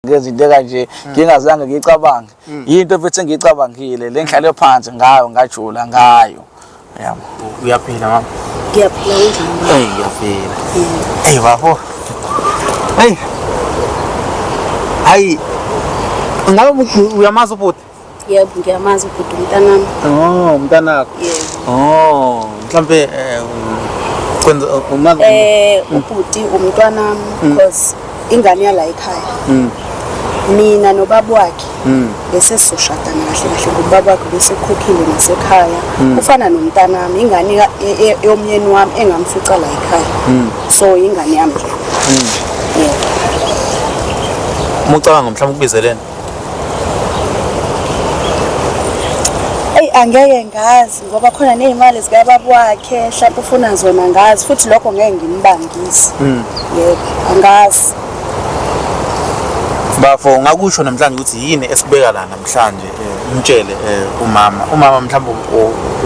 Ngenza into kanje ngingazange ngiyicabange. Yinto futhi engiyicabangile le ngihlale phansi ngayo ngajula ngayo. Yabo. Uyaphila mama? Ngiyaphila, kunjani baba? Hey, ngiyaphila. Hey bafo. Hey. Hayi. Ngabe uyamazi ubhuti? Yebo, ngiyamazi ubhuti, umntanami. Oh, umntanakho. Yebo. Oh, mhlambe kwenza umazi. Ubhuti umntwanami because ingane yala ekhaya. Mina nobaba wakhe bese sizoshadana kahle kahle ngoba ubaba wakhe bese ekhokhile nasekhaya. Ufana nomntanami, ingane yomyeni wami engamfica la ekhaya. So ingane yami nje. Yebo. Uma ucabanga mhlawumbe ukubizelene. Eyi, angeke ngazi ngoba khona ney'mali zikababa wakhe, mhlawumbe ufuna zona, ngazi futhi lokho ngeke ngimbangise. Yebo, angazi. Bafo, ungakusho namhlanje ukuthi yini esibeka la namhlanje, umtshele umama. Umama mhlawumbe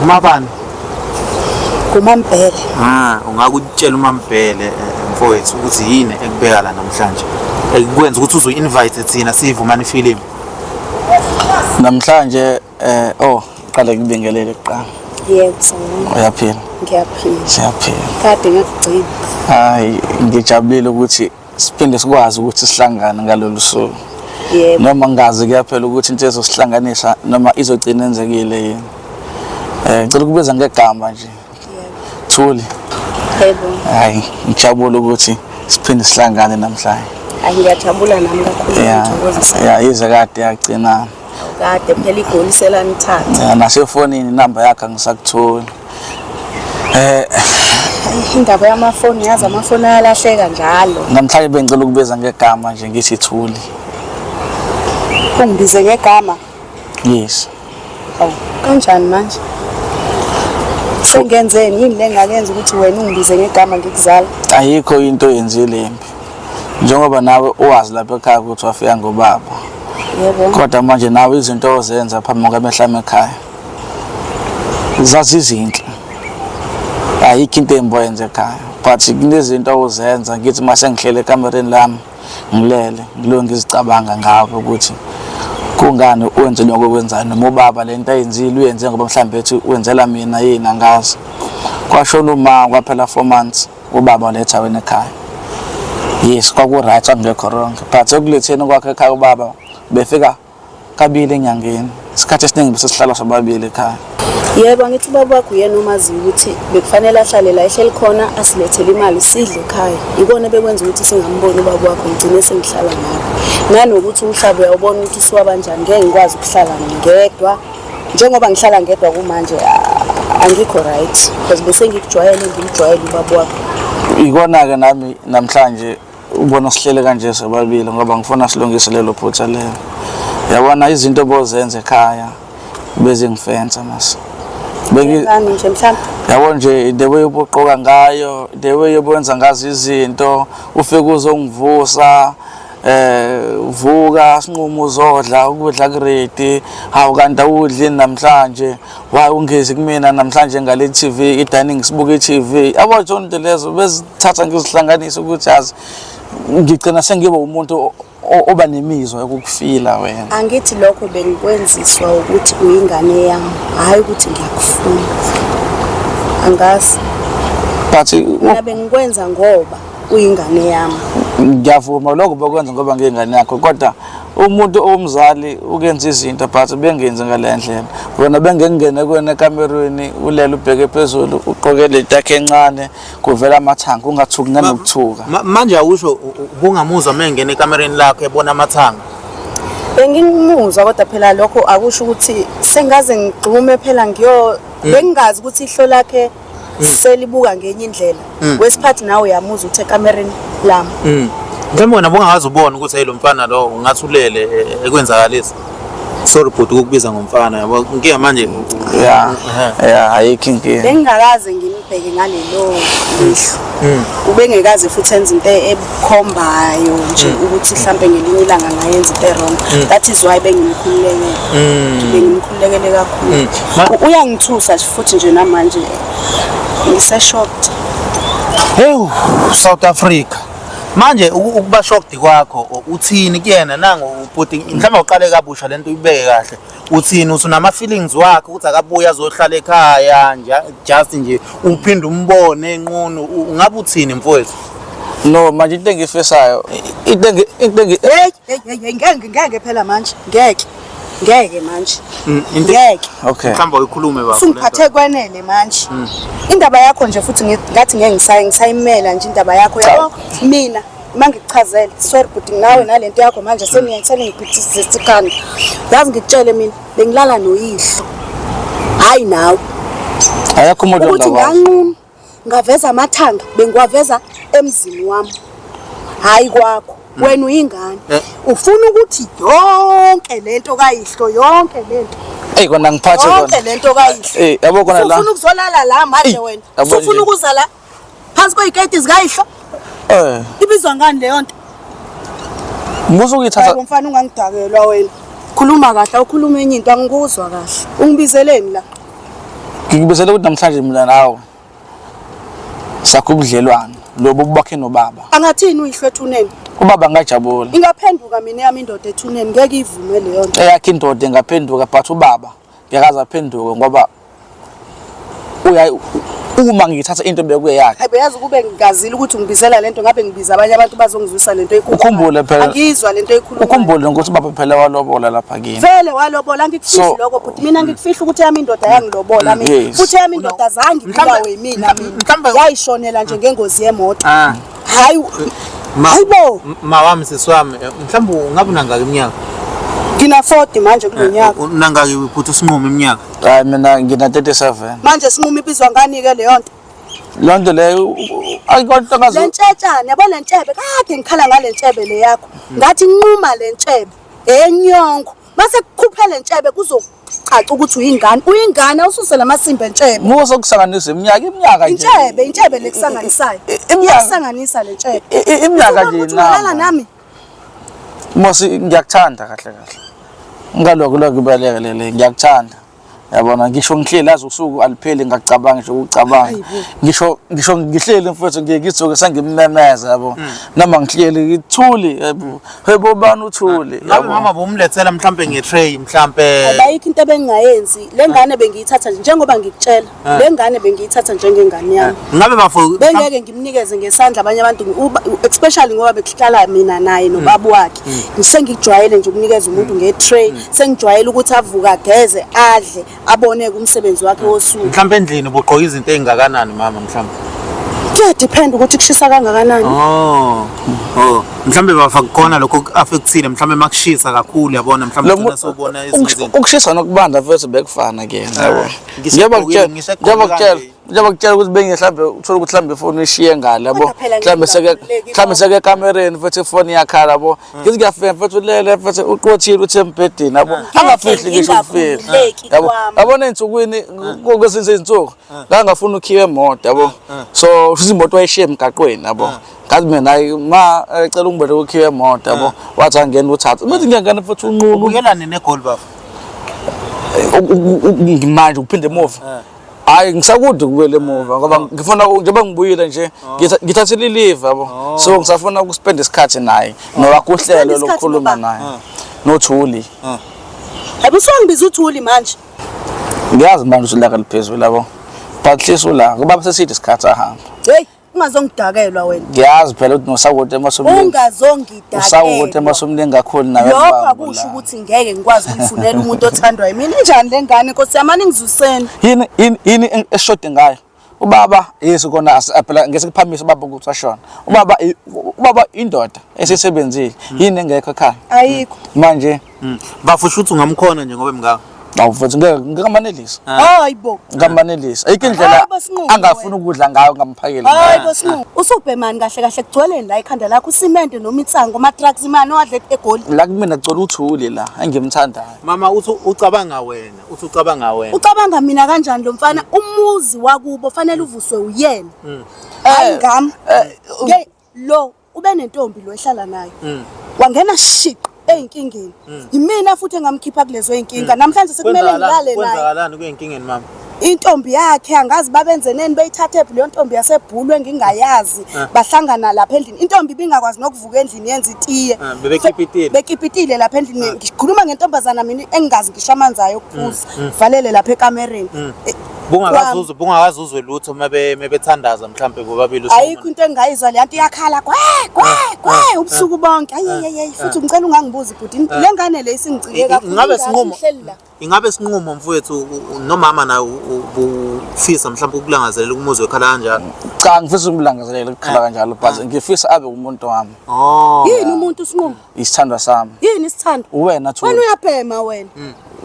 umabani? Ngumambhele. Ah, ungakutshela umambhele, mfowethu, ukuthi yini ekubeka la namhlanje. Ekwenza ukuthi uzo-invite thina siyiVumani Film. Namhlanje oh, qale ngibingelele kuqala. Yebo, sawubona. Uyaphila? Ngiyaphila. Siyaphila. Kade ngakugcina. Hayi, ngijabulile ukuthi siphinde sikwazi ukuthi sihlangane ngalolu suku. Yebo. Noma ngazi kuyaphela ukuthi into ezosihlanganisa noma izogcina yenzekile yini. Ngicela ukubiza ngegama nje. Yebo. Thuli. Yebo. Hayi, ngijabule ukuthi siphinde sihlangane namhlanje. Hayi, ngiyajabula nami kakhulu, ngithokozisa. Ya, yize kade yagcina. Kade phela igoli selanithatha. Ya, nasefonini inamba yakhe angisakutholi. Indaba yamafoni, yazi amafoni ayalahleka njalo. Namhlanje bengicela ukubiza ngegama nje, ngithi Thuli. Ungibize ngegama? Yes. Awu, kanjani manje? Sengenzeni yini le ngakenza ukuthi wena ungibize ngegama ngikuzala? Ayikho into oyenzile embi. Njengoba nawe uwazi lapha ekhaya ukuthi wafika ngobaba. Yebo. Kodwa manje nawe izinto ozenza phambi kwamehla ekhaya zazizinhle. Ayikho into embi oyenza ekhaya. But kunezinto ozenza ngithi mase ngihlele ekamereni lami ngilele ngilo ngizicabanga ngawe ukuthi kungani wenze lokho okwenzayo, noma ubaba lento ayenzile uyenze ngoba mhlawumbe ethi wenzela mina yini, angazi. Kwashona uma kwaphela 4 months ubaba waletha wena ekhaya. Yes, kwaku-right, kwakungekho wrong, but ekuletheni kwakhe ekhaya ubaba befika kabili enyangeni, isikhathi esiningi bese sihlala sobabili ekhaya. Yebo, angithi ubaba wakho uyena omaziyo ukuthi bekufanele ahlale la ehleli khona, asilethele imali sidle ekhaya. Ikona bekwenza ukuthi singamboni ubaba wakho, ngigcine sengihlala nawe. Nanokuthi umhlaba uyawubona ukuthi usuwaba njani, ngeke ngikwazi ukuhlala ngedwa. Njengoba ngihlala ngedwa kumanje, angikho right because bese ngikujwayele, ngimjwayele ubaba wakho. Ikona-ke nami namhlanje ubona sihlele kanje sobabili ngoba ngifuna silungise lelo phutha lelo. Yabona izinto obozenza ekhaya bezingifensa mase. Ngani nje mhlawumbe? Yabo nje the way ubuqoka ngayo, the way obenza ngazo izinto, ufike uzongivusa, uvuka sinqumo uzodla ukudla kuready, hawu kanti awudli namhlanje, why ungezi kumina namhlanje ngale TV, i-dining sibuka i-TV. Yabo zonke lezo bezithatha ngizihlanganise ukuthi yazi ngigcina sengiba umuntu oba nemizwa yokukufila wena. Angithi lokho bengikwenziswa ukuthi uyingane yami, hhayi ukuthi ngiyakufuna. Angazi. But mina bengikwenza ngoba uyingane yami. Ngiyavuma lokho bokwenza ngoba ngiyingane yakho, kodwa umuntu owumzali ukenza izinto but bengenzi ngale ndlela. Wena bengengene kuwena ekamerweni ulele ubheke phezulu ugqoke le takhe encane kuvela amathanga ungathuki nanokuthuka. Manje awusho ubungamuzwa uma engena ekamereni lakho ebona amathanga? Bengimuzwa, kodwa phela lokho akusho ukuthi sengaze ngigxume phela ngiyo bengingazi ukuthi ihlo lakhe selibuka ngenye indlela. Wesiphathi nawe uyamuzwa ukuthi ekamereni lami. Mhlawumbe wena ubungakaze ubone ukuthi hey lo mfana lo ungathi ulele ekwenzakalisa. Sorry bhuti ukukubiza ngomfana, yabo inkinga manje. Ya, ya, ayikho inkinga. Bengingakaze ngimbheke ngalelo lihlo. Ubengekaze futhi enza into ebukhombayo nje ukuthi mhlambe ngelinye ilanga ngayenza into wrong. That is why bengimkhululekele. Bengimkhululekele kakhulu. Uyangithusa futhi nje namanje ngise shocked. Hey, South Africa. Manje ukuba shocked kwakho uthini kuyena nangu ubhuti, mhlawumbe uqale kabusha lento uyibeke kahle, uthini? Uthi unama feelings wakhe ukuthi akabuye azohlala ekhaya nje, just nje uphinde umbone enqunu, ungabe uthini mfowethu? No, manje into engiyifisayo, into engi Hey, hey, hey, hey, ngeke, ngeke phela manje, ngeke, ngeke manje, ngeke. Okay. Mhlawumbe uyikhulume baba. Usungiphathe kwenele manje indaba yakho nje, futhi ngathi ngeke ngisayimela nje indaba yakho, yabo. Mina uma ngikuchazele, sorry bhuti, nawe nalento yakho manje seningiphathisa ikhanda. Yazi ngikutshele, mina bengilala noyihlo, hhayi nawe. Ayakho umuntu Ukuthi ongakwazi. Nganquma ngaveza amathanga, bengiwaveza emzini wami, hhayi kwakho. Wena uyingane. Ufuna ukuthi yonke lento kayihlo, yonke lento, Eyi, kona ngiphathe yonke kona. lento kayihlo. Eh, yabo kona la. Ufuna ukuzolala la manje Eyi, wena? Yabo Usufuna nje. ukuza la phansi kwey'keti zikayihlo? Eh, Ibizwa ngani leyo nto? Musu ukuyithatha. Hayi mfana, ungangidakelwa wena. Khuluma kahle, awukhuluma enye into, angikuzwa kahle. Ungibizeleni la? Ngikubizele ukuthi namhlanje mina nawe sakho ubudlelwano lobo bubakhe nobaba. Angathini uyihlo ethuneni? Ubaba angajabula. Ingaphenduka mina yami indoda ethuneni, ngeke ivume leyo nto. Eyakhe indoda ingaphenduka, but ubaba ngeke aze aphenduke ngoba uya uma ngithatha into bekuyeyakhe. Hayi, beyazi kube ngingazile ukuthi ungibizela lento, ngabe ngibiza abanye abantu bazongizwisa lento eyikhulumayo. Ukhumbule phela- Angiyizwa lento eyikhulumayo. Ukhumbule ukuthi ubaba phela walobola lapha kini. Vele walobola, angikufihli lokho bhuti. Mina ngikufihla ukuthi yami indoda yangilobola mina. Futhi yami indoda zange ibulawe yimina mina. Yayishonela nje ngengozi yemoto. Hayi. Hayibo. Ma wami, sisi wami, mhlawumbe ungabe unangaki iminyaka? Ngina 40 manje kulo nyaka. Unangaki futhi usinqumo iminyaka? Hayi, mina ngina 37. Manje sinquma ibizwa ngani-ke leyo nto? Leyo nto leyo ayikonto ngazo. Le ntshetshane, yabo, le ntshebe, kade ngikhala ngale ntshebe le yakho. Ngathi nquma le ntshebe enyongo, mase kukhuphe le ntshebe kuzocaca ukuthi uyingane, uyingane, awususe lamasimba entshebe. Musa ukusanganisa iminyaka, iminyaka nje. Intshebe, intshebe lekusanganisayo. Iminyaka Iyakusanganisa le ntshebe. Iminyaka nje. Ukuthi ungalala nami? Mosi, ngiyakuthanda kahle kahle. Ngalokho lokho kubaleke lele, ngiyakuthanda. Yabona, ngisho ngihleli azi usuku alipheli ngakucabanga nje ukucabanga. Ngisho ngihleli mfowethu, ngiye ngithuke sengimemeza, yabo. Noma ngihleli ngithuli, yabo. Yebo, bani uthuli. Ngabe mama bomlethela mhlambe nge-tray mhlambe? Abayikho into ebengingayenzi. Le ngane bengiyithatha nje njengoba ngikutshela, le ngane bengiyithatha njengengane yami. Ngabe bafo Bengeke ngimnikeze ngesandla abanye abantu, especially ngoba bekuhlala mina naye nobaba wakhe. Sengikujwayele nje ukunikeza umuntu nge-tray, sengijwayele ukuthi avuke, ageze, adle, abone kumsebenzi wakhe wosuku. Mhlambe endlini ubugqoka izinto ey'ngakanani mama mhlambe? Kuyadepend ukuthi kushisa kangakanani. Oh, mhlambe bafa kukhona lokho ku-affectile mhlambe makushisa kakhulu, yabona, mhlambe ugcina sewubona ezinye izinto. Ukushisa nokubanda mfethu bekufana kuyena, yabo. Ngisho Njengoba ngisho njengoba egqoke kutshela kanje. Njengoba kutshela ukuthi benye mhlambe uthola ukuthi mhlambe ifoni uyishiye ngale, yabo. Kodwa phela Mhlambe seke ngingakhululeki. Mhlambe seke ekamereni mfethu, ifoni iyakhala, yabo. Ngithi ngiyafika mfethu, ulele mfethu, uqothile uthi embhedeni, yabo. Angafihli ngisho ukufihla. Ngingakhululeki Yabo. kwami. Yabona, ey'nsukwini, kwezinye izinsuku ngangafuna ukhiya emoto, yabo. So futhi imoto wayishiye emgaqweni, yabo. Ngathi mina, hayi ma, cela ungibele ukhiya emoto, yabo. Wathi angena uthathe. Bethi ngiyangena mfethu, unqunu. Ubuyelani negoli bafo? Manje ukuphinde emuva, hayi, ngisakude ukubuyela emuva ngoba ngifuna njengoba ngibuyile nje, ngithathile i-leave, yabo, so ngisafuna ukuspend isikhathi naye nowakho uhlelo Spend isikhathi lokukhuluma nobani? naye noThuli. Hayi, usuwangibiza uThuli manje. Ngiyazi manje ukuthi ulaka liphezulu, yabo, but at least ula ngoba seside isikhathi ahamba. Hey, ungazongidakelwa wena. Ngiyazi phela ukuthi nosawoti emasomleni, usawoti Ungazongidakelwa. emasomleni kakhulu nawe. Lokho ngibamba akusho la. ukuthi ngeke ngikwazi ukuyifunela umuntu othandwa yimina. Injani le ngane, nkosi yami, aningizwiseni. Yini eshode ngayo ubaba? Yesu kona phela ngesikuphamise ubaba ukuthi ashona ubaba, ubaba indoda esisebenzile, yini engekho ekhaya? Ayikho. Manje Bafo, shuthi ungamkhona nje ngoba emngaka? Awu mfethu, ngeke ngikamanelisa. Hayi bo. Ngikamanelisa, ayikho indlela Hayi bo, Sinqumo angafuni ukudla ngayo ngamphakeli. Hayi bo, Sinqumo. Usubhemani kahle kahle, kugcweleni la ikhanda lakho, usimende noma insango, ama-drugs, imali owadle eGoli? La kumina kugcwele uThuli la engimthandayo. Mama, uthi ucabanga wena, uthi ucabanga wena. Ucabanga mina kanjani lo mfana? Umuzi wakubo fanele uvuswe uyena. Hayi ngami. Ke lo ube nentombi lo ehlala nayo. Wangena shiqa ey'nkingeni. Yimina futhi engamkhipha kulezo y'nkinga. Namhlanje sekumele ngilale naye. Kwenzakalani kuyenkingeni mama? Intombi yakhe angazi babenze neni, beyithathe phi leyo ntombi yasebhulu engingayazi. Bahlangana lapha endlini, intombi ibingakwazi nokuvuka endlini yenza itiye. Bebekipitile. Bekipitile lapha endlini. Ngikhuluma ngentombazana mina engingazi ngisho amanzi ayo okuphuza, valele lapha ekamereni. Bungakazuzwe lutho mebethandaza mhlambe bobabili. Ayikho into engingayizwa, le nto iyakhala kwe kwe kwe ubusuku bonke. Ayeyeye, futhi ngicela ungangibuzi bhuti, le ngane le isingicike kakhulu. Ingabe sinqumo Ngihleli la. Ingabe isinqumo mfowethu nomama naye ubufisa mhlawumbe ukulangazelela ukumuzwa ekhala kanjalo? Cha, ngifisa ukumlangazelela ukukhala kanjalo, but ngifisa abe umuntu wami. Oh. Yini umuntu usinqumo? Isithandwa sami. Yini isithandwa? Uwena Thuli. Wena uyabhema wena.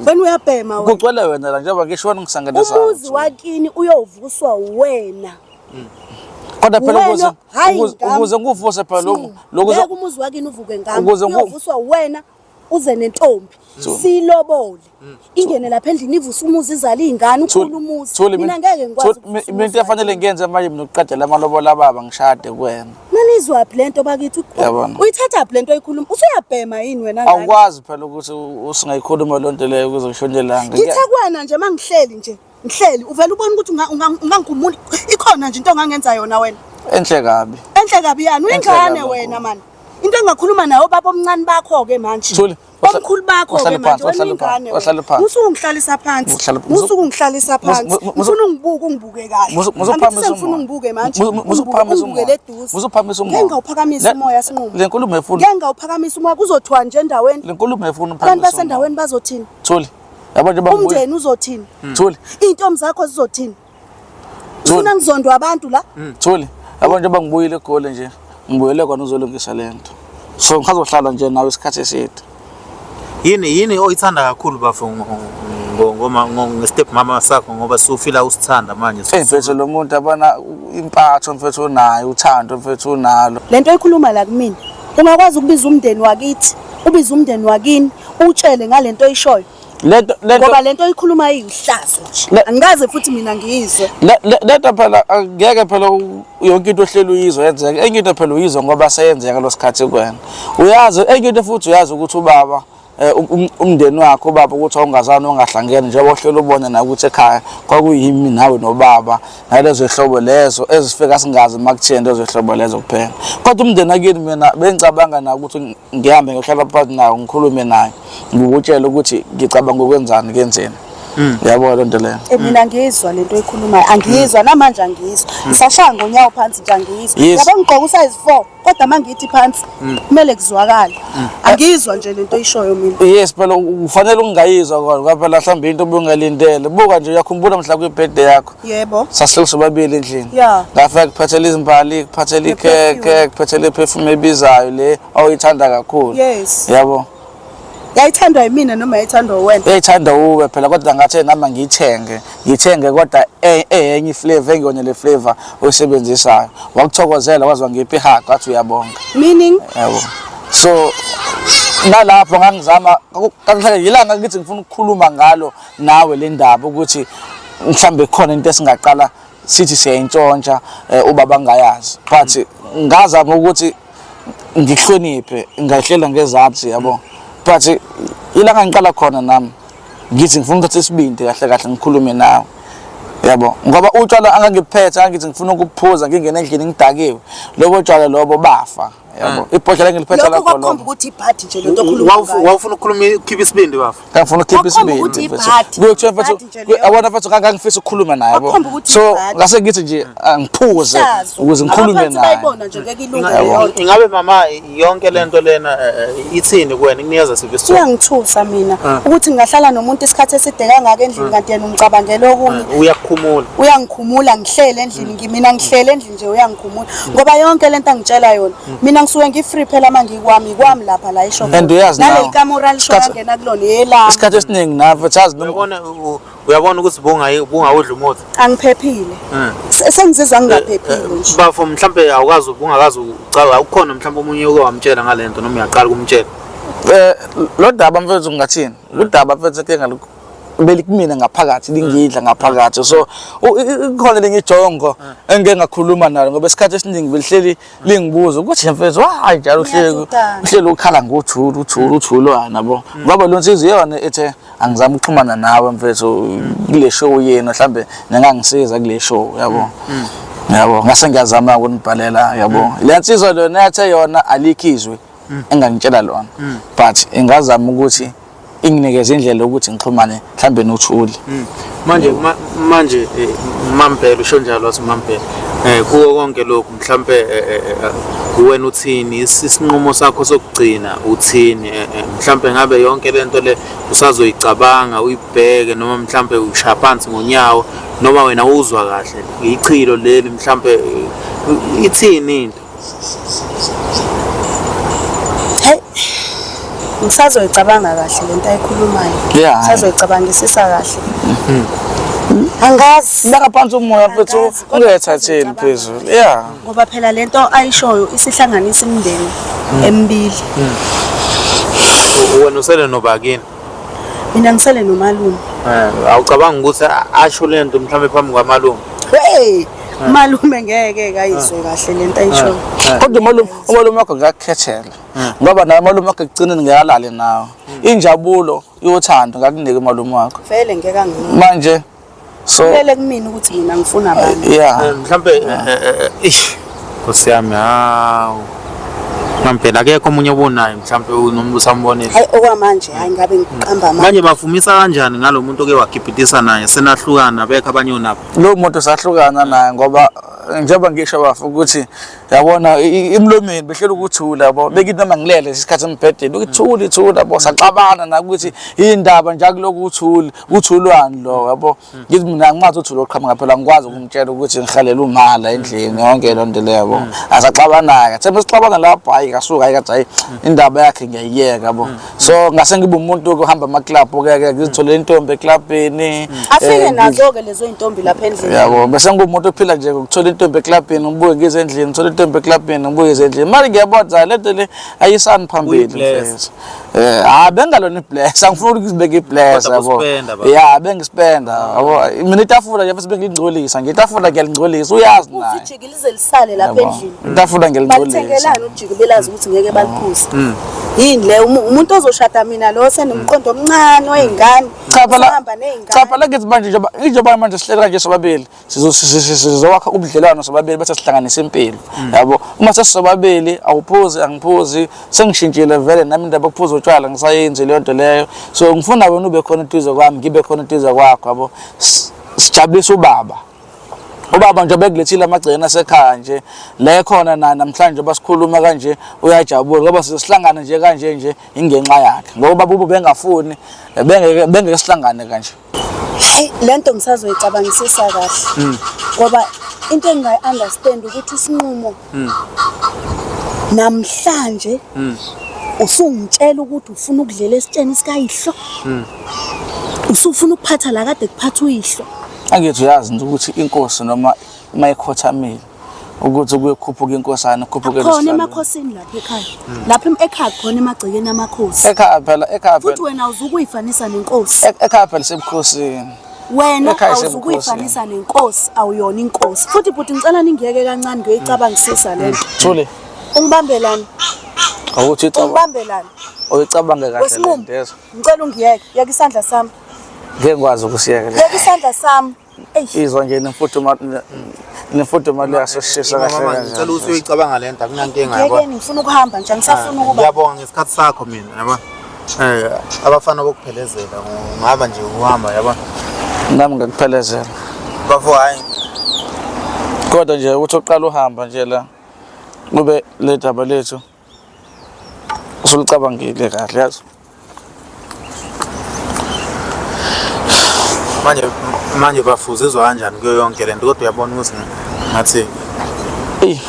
Wena uyabhema wena. Kugcwele wena la, njengoba ngisho wena ngisangenisa. Umuzi wakini uyovuswa wena. Kodwa phela Wena, ukuze hhayi ngami. ukuze nguvuse phela lokhu lokhu Ngeke umuzi wakini uvuke ngami. Ukuze Uyovuswa wena uze nentombi. Silobole. Ingene lapha endlini ivuse umuzi, izale izingane, ukhulu umuzi. Thuli, Mina ngeke ngikwazi Thuli, mina into efanele ngiyenze manje mina ukuqedela amalobola ababa ngishade kuwena. Nanizwaphi lento bakithi? Yabona. Uyithathaphi lento oyikhuluma? Usuyabhema yini wena ngane? Awukwazi phela ukuthi usingayikhuluma loo nto leyo ukuze kushone ilanga. Ngithe kuwena nje mangihleli nje, ngihleli uvela ubona ukuthi ungangikhumula, ikhona nje into ongangenza yona wena. Enhle kabi. Enhle kabi yani, Enhle uyingane kabi wena kakhulu. mani. Into engakhuluma nayo baba omncane bakho ke manje. Thuli, Omkhulu bakho ke uhlale manje phansi, wena uhlale ingane. phansi, uhlale phansi. Musuku ngihlalisa phansi. Musuku ngihlalisa phansi. Ngifuna ungibuke, ungibuke kahle. Angithi sengifuna ungibuke manje. Musuphakamisa Ungibuke umoya. leduze. Musuphakamisa umoya. Ngeke ngawuphakamisa umoya sinqumo. Le nkulumo efuna Ngeke ngawuphakamisa umoya, kuzothiwa nje endaweni. Le nkulumo efuna Abantu uphakamisa. basendaweni bazothini? Thuli. Yabo nje bangibuye. Umndeni uzothini? Thuli. Iy'ntombi zakho zizothini? Thuli. Ufuna ngizondwa abantu la? Thuli. Yabo nje bangibuyile eGoli nje. Ngibuyele kona uzolungisa lento. So ngisazohlala nje nawe isikhathi eside. Yini oyithanda kakhulu bafo ngoma nge-step mama sakho, ngoba sufila usithanda manje? Hey mfethu, lo muntu abana impatho mfethu unayo, uthando mfethu unalo. Lento oyikhuluma la kumina, ungakwazi ukubiza umndeni wakithi, ubize umndeni wakini, utshele ngalento oyishoyo. Lento Ngoba lento oyikhuluma iyihlazo nje. Angikaze futhi mina ngiyizwe. Lento phela angeke phela yonke into ohleli uyizwe yenzeke. Enye into phela uyizwe ngoba seyenzeka lo sikhathi kuwena. Uyazi enye into futhi, uyazi ukuthi ubaba umndeni wakho ubaba ukuthi awungazani ungahlangene, njengoba uhleli ubona na ukuthi ekhaya kwakuyimi nawe nobaba nalezo hlobo lezo ezifika singazi makutheni, lezo hlobo lezo kuphela. Kodwa umndeni wakini mina bengicabanga na ukuthi ngihambe ngiyohlala phansi nawo ngikhulume naye, ngikutshele ukuthi ngicabanga ukwenzani kenzeni. Yabo lento leyo. Mina ngiyizwa lento oyikhulumayo, angiyizwa namanje, angiyizwa. Ngisashaya ngonyawo phansi nje, angiyizwa. Yes. Yabo ngigqoka usize 4, kodwa mangithi phansi kumele kuzwakale. Angiyizwa nje lento oyishoyo mina. Yes phela ufanele ukungayizwa kona, ngoba phela mhlawumbe into obungalindele. Buka nje, uyakhumbula mhla kwi-birthday yakho Yebo. sasihleli sobabili endlini? Yeah. Ngafika kuphathela izimbali, kuphathela Ne-perfume. ikhekhe, kuphathela iperfume ebizayo le oyithanda kakhulu. Yes. Yabo. Yayithandwa yimina noma yayithandwa wena? Eyithanda uwe phela, kodwa ngathi nami ngiyithenge, kodwa eyenye iflavor engiyona le flavor oyisebenzisayo. Wakuthokozela waze wangipha ihug, wathi uyabonga. Meaning? Yabo, so nalapho ngangizama kakuhle, yilanga ngithi ngifuna ukukhuluma ngalo nawe le ndaba, ukuthi mhlambe khona into esingaqala sithi siyayintshontsha, ubaba angayazi, but ngazama ukuthi ngihloniphe, ngayihlela ngezansi yabo. But ilanga ngiqala khona nami ngithi ngifuna ukuthatha isibindi kahle kahle ngikhulume nawe, yabo, ngoba utshwala angangiphethe, angithi ngifuna ukuphuza ngingene endlini ngidakiwe, lobo tshwala lobo bafa, yabo, ibhodlela engiliphethe Lokho lakho kwakukhomba lobo. ukuthi ibhadi nje lento okhuluma ngayo. Wawufuna ukukhuluma, ukhipha isibindi bafo? Ngifuna ukukhipha Kwakukhomba isibindi ukuthi mfethu. ibhadi, Kuyothiwa mfethu, ibhadi nje leyo. yabona mfethu, ngangifisa ukukhuluma naye, yabo. Kwakukhomba ukuthi So ibhadi. ngase ngithi nje angiphuze Ihlazo. ukuze ngikhulume Abaphansi naye. bayibona nje ngeke ilunge leyo nto. Ingabe mama yonke lento lena ithini kuwena, ikunikeza siphi isithombe? Kuyangithusa mina ukuthi ngingahlala nomuntu isikhathi eside kangaka endlini, kanti yena ungicabangela okunye. Uyakukhumula. Uyangikhumula ngihlele endlini, ngimina ngihlele endlini nje uyangikhumula, ngoba yonke lento angitshela yona mina ngisuke ngi-free phela uma ngikwami, ikwami lapha la esho. And uyazi nawe, Naleli kamora alisho angena kulona yelami. Isikhathi esiningi nawe mfethu yazi noma Uyabona ukuthi bungawudla umuthi. Angiphephile. Sengizizwa ngingaphephile nje. Bafo, mhlambe awukazi, ubungakazi ucaba ukhona mhlambe omunye uke wamtshela ngalento noma uyaqala ukumtshela? Lo daba mfethu ngingathini? Udaba mfethu inkinga belikumina ngaphakathi lingidla ngaphakathi. So ikhona elinye ijongo engike ngakhuluma nalo ngoba isikhathi esiningi belihleli lingibuza ukuthi mfethu hayi njalo uhleli Ngiyadudana. uhleli ukhala ngothuli uthuli uthulwana yabo, ngoba lo nsizwa iyona ethe angizame ukuxhumana nawe mfethu kule show yenu, mhlambe ningangisiza kule show yabo. Yabo, ngase ngiyazama ukunibhalela yabo. Le nsizwa lona yathe yona alikho izwi engangitshela lona, but ingazama ukuthi inginikeze indlela yokuthi ngixhumane mhlambe noThuli. Manje manje Mampela usho njalo, wathi Mampela kuwo konke lokhu mhlambe wena uthini, isinqumo sakho sokugcina uthini? Mhlambe ngabe yonke lento le usazoyicabanga uyibheke, noma mhlambe ushaya phansi ngonyawo, noma wena uzwa kahle ichilo leli, mhlambe ithini into? Hey, ngisazoyicabanga kahle lento ayikhulumayo. Ngisazoyicabangisisa kahle. Angazi. Beka phansi umoya mfethu, Angazi, kodwa ungayithatheli ngisazoyicabanga. phezulu. Yeah. Ngoba phela lento ayishoyo isihlanganisa imindeni emibili. Wena usele nobakini? Mina ngisele nomalume. Awucabanga ukuthi asho lento mhlambe phambi kwamalume? Hey, malume ngeke kayizwe kahle lento ayishoyo. Kodwa umalume wakho ngakukhethela. Ngoba naye umalume wakho ekugcineni ngeke nawe. Injabulo yothando ngakunika umalume wakho. Vele ngeke anginike. Manje so Kulele kumina ukuthi mina ngifuna abantu. Mhlambe ish Nkosi yami, hawu. Mampela akekho omunye obonayo mhlambe noma usambonile? Hayi, okwamanje hayi, ngabe ngiqamba amanga. Manje bafumisa kanjani ngalo muntu oke wagibhidisa naye, senahlukana bekho abanye onabo? Lo muntu sahlukana naye ngoba njengoba ngisho bafa ukuthi yabona emlomeni behlele ukuthula yabo, bekithi noma ngilele isikhathi embhedeni ukuthula ithula yabo. Saxabana na ukuthi indaba nje akuloku uthuli uthulwani lo yabo. Ngithi mina angimazi uthula oqhamuka phela, ngikwazi ukumtshela ukuthi ngihalela umala endlini yonke loo nto leyo yabo. Asaxabana-ke, thembe sixabana lapho, hhayi kasuka, hhayi kathi hhayi indaba yakhe ngiyayiyeka yabo. So ngase ngibe umuntu okuhamba amaklabhu ke ngizitholele intombi eklabhini. Afike nazo-ke lezo iy'ntombi lapha endlini. Yabo, bese ngumuntu ophila nje ngokuthola intombi eklabhini, ngibuye ngize endlini, ngithole intombi eklabhini, ngibuye ngize endlini. Manje ngiyabona le nto le ayisani phambili Uyi-bless. mfethu. Ha bengalona i-bless, angifuni ukuzibeka i-bless Kodwa yabo. buspenda, baba. Ya, bengispenda yabo. Mina itafula nje futhi bengilingcolisa, nje itafula ngiyalingcolisa, uyazi naye. Ujiki lize lisale lapha Yabo. endlini. Itafula ngiyalingcolisa. Balithengelani ujiki belazi ukuthi ngeke baliphuze? Yini le umuntu ozoshada mina lo senomqondo omncane wey'ngane. Cha phela, Usahamba ney'ngane. cha phela ngithi manje njengoba manje sihleli kanje sobabili, sizowakha ubudlelwano sobabili bese sihlanganisa impilo yabo. Uma sesisobabili awuphuzi angiphuzi, sengishintshile vele nami indaba yokuphuza utshwala ngisayenzi leyo nto leyo. So ngifuna wena ube khona eduze kwami, ngibe khona eduze kwakho yabo. Sijabulise ubaba. Ubaba nje bekulethile amagcekeni asekhaya nje la ekhona na namhlanje basikhuluma kanje uyajabula ngoba sihlangana nje kanje nje ingenxa yakhe, ngoba ubaba ube bengafuni bengeke sihlangane kanje. Hayi, lento ngisazoyicabangisisa kahle ngoba into engingayi-understand ukuthi isinqumo namhlanje usungitshela ukuthi ufuna ukudlela esitsheni sikayihlo, usufuna ukuphatha la kade kuphatha uyihlo. Angithi uyazi nje ukuthi inkosi noma mayikhothamile ukuthi kuyokhuphuka inkosana kukhuphuke Khona emakhosini lapha ekhaya, lapha ekhaya khona emagcekeni amakhosi. Ekhaya phela, ekhaya Futhi phela. wena awuzukuyifanisa nenkosi. Ekhaya phela sebukhosini. Wena Ekhaya awuzukuyifanisa nenkosi, awuyona inkosi. Futhi bhuti ngicela ningiyeke kancane ngiyoyicabangisisa lento. Thuli. Ungibambelani? Awuthi ucabanga. Ungibambelani? Uyicabange kahle Wesinqumo. lento yezwa. Ngicela ungiyeke, yeka isandla sami. Ngeke ngikwazi ukusiyeka le. Yeka isandla sami. Eish. Izwa nje nemfudumalo yaseshisa kahle Mama, kanje. ngicela ukuthi uyoyicabanga le nto, akunankinga yabo. Ngiyekeni, ngifuna ukuhamba nje, angisafuni ukuba. Ngiyabonga ngesikhathi sakho mina yabo. Abafana bokuphelezela ungaba nje uhamba yabo. Nami ngakuphelezela. Bafo hayi. Kodwa nje ukuthi uqala uhamba nje la kube le daba lethu usulicabangile kahle yazi. Manje bafuze izwa kanjani kuyo yonke lento, kodwa uyabona ukuthi ngathi Eyi,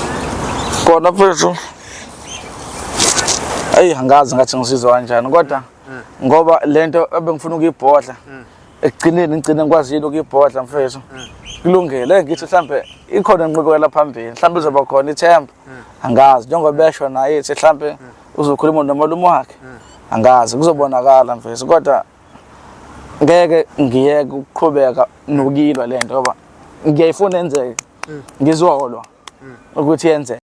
kona mfethu. Eyi, angazi ngathi ngisizwa kanjani kodwa ngoba lento ebengifuna ukuyibhodla ekugcineni ngigcine ngikwazile ukuyibhodla mfethu. Kulungile, ngithi mhlambe ikhona inqubekela phambili, mhlambe izoba khona ithemba. Angazi njengoba besho naye ethi mhlambe uzokhuluma nomalume wakhe. Angazi kuzobonakala mfethu, kodwa Ngeke ngiyeke ukuqhubeka nokuyilwa lento ngoba ngiyayifuna yenzeke. Ngizolwa ukuthi yenzeke.